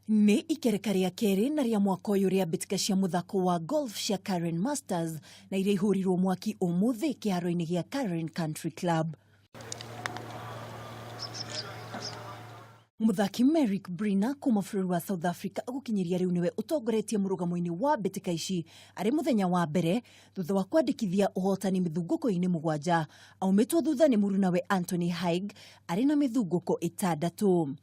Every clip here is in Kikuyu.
Nĩ ikereka rĩa kerĩ na rĩa mwaka ũyũ rĩa mbĩtĩka cia mũthako wa golf cia Karen Masters na iria ihũrirwo mwaki ũmũthĩ kĩharo-inĩ gĩa Karen Country Club. Mũthaki Merrick Brina kuma bũrũri wa South Africa gũkinyĩria rĩu nĩwe ũtongoretie mũrũgamo-inĩ wa mbĩtĩka ici arĩ mũthenya wa mbere thutha wa kwandĩkithia ũhotani mĩthungũko-inĩ mũgwanja. Aumĩtwo thutha nĩ mũrunawe Anthony Haig arĩ na mĩthungũko ĩtandatũ.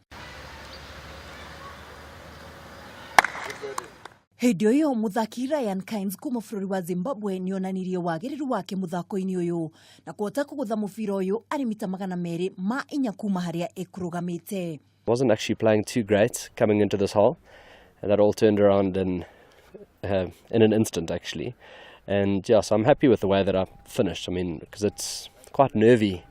Hĩndĩ o ĩyo mũthaki Ryan Kynes kuma bũrũri wa Zimbabwe nĩonanirie wagĩrĩru wake mũthako-inĩ ũyũ na kũhota kũgũtha mũbira ũyũ arĩ mita 204 kuma harĩa ĩkũrũgamĩte. Wasn't actually playing too great coming into this hole, and that all turned around in an instant actually. And yeah, so I'm happy with the way that I finished. I mean, because it's quite nervy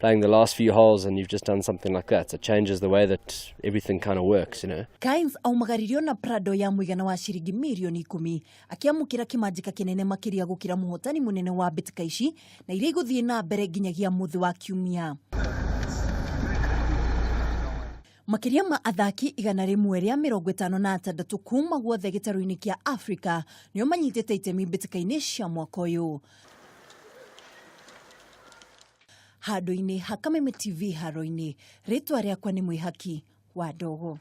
playing the last few holes and you've just done something like that. So it changes the way that everything kind of works, you know. Kynes aumagaririo na Prado ya mũigana wa ciringi mirioni ikũmi akĩamũkĩra kĩmanjĩka kĩnene makĩria gũkĩra mũhotani mũnene wa mbĩtĩka ici na iria igũthiĩ na mbere nginyagia mũthĩ wa kiumia. Makĩria ma athaki 156 kuma guothe gĩtarũ-inĩ kĩa Afrika nĩo manyitĩte itemi mbĩtĩka-inĩ cia mwaka ũyũ. Handũ-inĩ ha Kameme TV haro-inĩ, rĩtwa rĩakwa nĩ Mwĩhaki wa Ndogo.